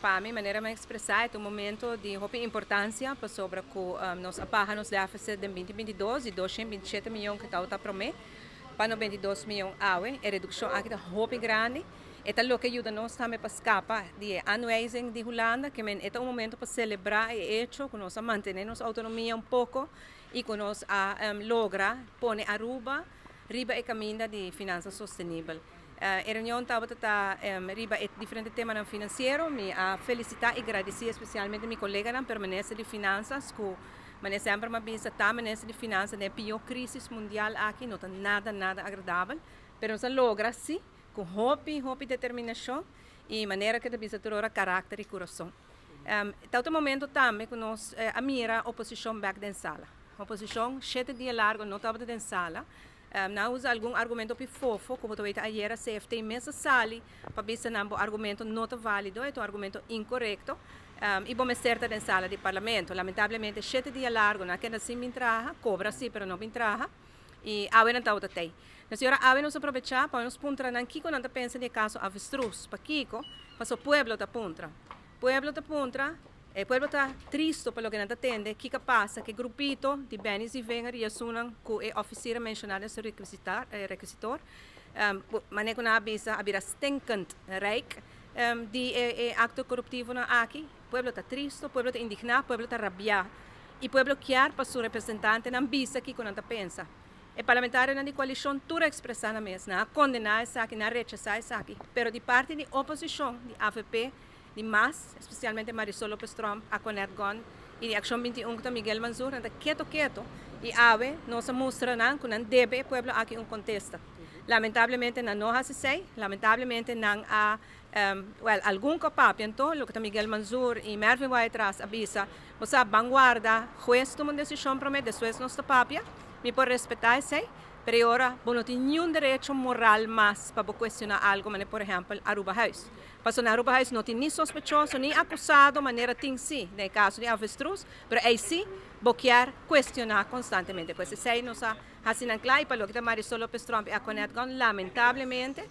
Pa mi, manera mi a expresa, e ta un momento di hopi importancia pasobra cu nos a baha nos deficit den 2022 di 227 miyon cu tabata prome pa 92 miyon awe. E reduccion aki ta hopi grandi. E ta loke a yuda nos tambe pa scapa di e aanwijzing di Hulanda, kiermen e ta un momento pa celebra e hecho cu nos a mantene nos autonomia un poco y cu nos a logra pone Aruba riba e caminda di finansa sostenibel. E reunion tabata ta riba e diferente temanan financiero. Mi a felicita y gradici especialmente mi coleganan, pero Minister di Finanzas, cu manera semper mi a bisa, ta Minister di Finanzas den e pio crisis mundial aki no ta nada nada agradabel, pero nos a logra si cu hopi hopi determinacion y, manera cu ta bisa tur ora, caracter y curason. Ta otro momento tambe cu nos a mira oposicion bek den sala. Oposicion 7 dia largo no tabata den sala. Nan a usa algun argumento pifofo, como tu weet ayera CFT mes a sali pa bisa nan bo argumento no ta valido, e ta un argumento incorrecto. Y bo mester ta den sala di parlamento. Lamentablemente, 7 dia largo nan a keda sin bin traha, cobra si, pero no bin traha. Y awe nan tabata tey. Nos ora awe nos aprovecha pa nos puntra nan kiko nan ta pensa di e caso Avestruz, pa kiko, paso pueblo ta puntra. Pueblo ta puntra, e pueblo ta tristo pa loke nan ta tende, kiko pasa, cu grupito di Benny Zievinger y esunnan cu e oficier menciona den su requisitor, manera cu nan a bisa, a bira stinkend rijk di e acto coruptivo nan aki. Pueblo ta tristo, pueblo ta indigna, pueblo ta rabia. Y pueblo kier pa su representantenan bisa kiko nan ta pensa. E parlamentarionan di coalicion tur a expresa nan mes, nan a condena esaki, nan a rechasa esaki, pero di parti di oposicion, di AVP, di MAS, especialmente Marisol Lopez Tromp, Aquanet Gon y di Accion 21 cu ta Miguel Mansur, nan ta keto keto y awe nos a mustra nan cu nan debe e pueblo aki un contesta. Lamentablemente nan no a haci esey, lamentablemente nan a well, algun cu papia anto, loke ta Miguel Mansur y Mervin Wyatt-Ras a bisa, bo sa, ban warda hues tuma un decision prome, despues nos ta papia. Mi por respeta esey, pero ora bo no tin ningun derecho moral mas pa bo cuestiona algo, manera por ehempel Aruba Huis. Paso na Aruba Huis no tin ni sospechoso ni acusado manera tin si, den caso di Avestruz, pero ey si, bo kier cuestiona constantemente. Pues esey nos a haci nan cla y pa loke ta Marisol Lopez Tromp y Aquanet Gon, lamentablemente,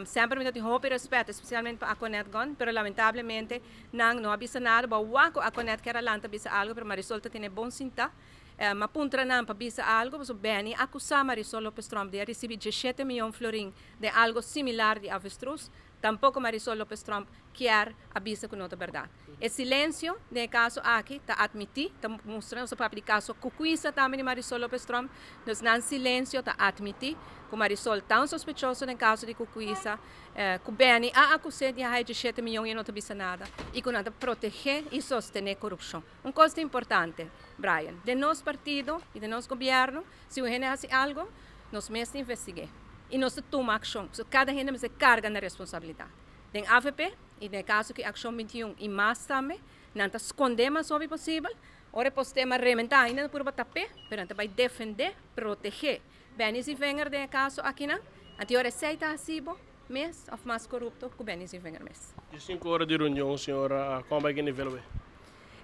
semper mi tin hopi respeto, especialmente pa Aquanet Gon, pero lamentablemente nan no a bisa nada. Bo wak cu Aquanet kier a lanta bisa algo, pero Marisol ta tene bon sinta. M'a puntra nan pa bisa algo, paso Benny a acusa Marisol Lopez Tromp di a ricibi 17 miyon florin di algo similar di Avestruz, tampoco Marisol Lopez Tromp kier a bisa cu no ta berdad. E silencio den e caso aki ta admiti, ta mustra, nos papia di caso Kukwisa tambe di Marisol Lopez Tromp, dus nan silencio ta admiti cu Marisol ta un sospechoso den caso di Kukwisa, cu Benny a acusa di 17 miyon y no ta bisa nada, y cu nan ta protege y sostene corupcion. Un cos importante, Brian, di nos partido y di nos gobierno, si un hende haci algo, nos mes ta investiga y nos ta tuma accion. So, cada hende mester carga e responsabilidad. Den AVP, y den caso cu Accion 21 y MAS tambe, nan ta sconde mas hopi posibel, ora postema rementa ainda por tap'e, pero nan ta bay defende, protege. Benny Zievinger den caso aki nan, anto ora esey ta haci bo mes of mas corupto cu Benny Zievinger mes. Di 5 ora di reunion, señora, con ta bay e nivel wey?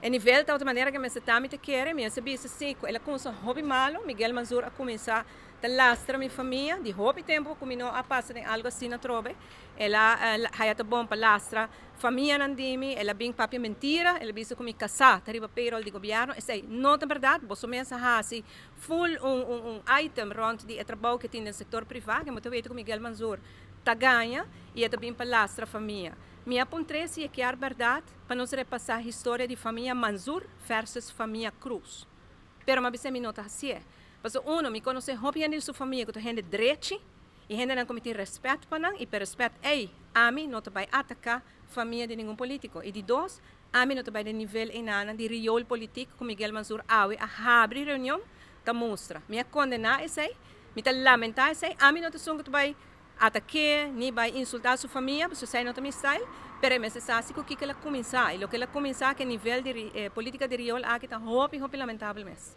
E nivel ta otro manera cu mi tambe ta kere, mi a bisa si, el a cuminsa hopi malo, Miguel Mansur a cuminsa ta lastra mi famia, di hopi tempo cu mi no a pasa den algo asina trobe, el a haya ta bon pa lastra famianan di mi, el a bin papia mentira, el a bisa cu mi casa ta riba payroll di gobierno. Esey no ta berdad, boso mes a hasi full un item rond di e trabou cu tin den sector priva, cu mi ta weten cu Miguel Mansur ta gana y e ta bin pa lastra famia. Mi a puntr'e si e kier berdad pa nos repasa historia di famia Mansur versus famia Cruz. Pero m'a bisa mi no ta haci'e. Paso uno, mi conoce hopi hende di su famia cu ta hende drechi y hendenan cu mi tin respet pa nan y pa respet ey, ami no ta bay ataca famia di ningun politico. Y di dos, ami no ta bay den nivel eynan di riool politiek cu Miguel Mansur awe a habri reunion ta mustra. Mi a condena esey, mi ta lamenta esey, ami no ta esun cu ta bay atac'e, ni bay insulta su famia, pasobra esey no ta mi style, pero e mester sa si cu kico el a cuminsa. Y loke el a cuminsa, cu e nivel di politica di riool aki ta hopi, hopi lamentabel mes.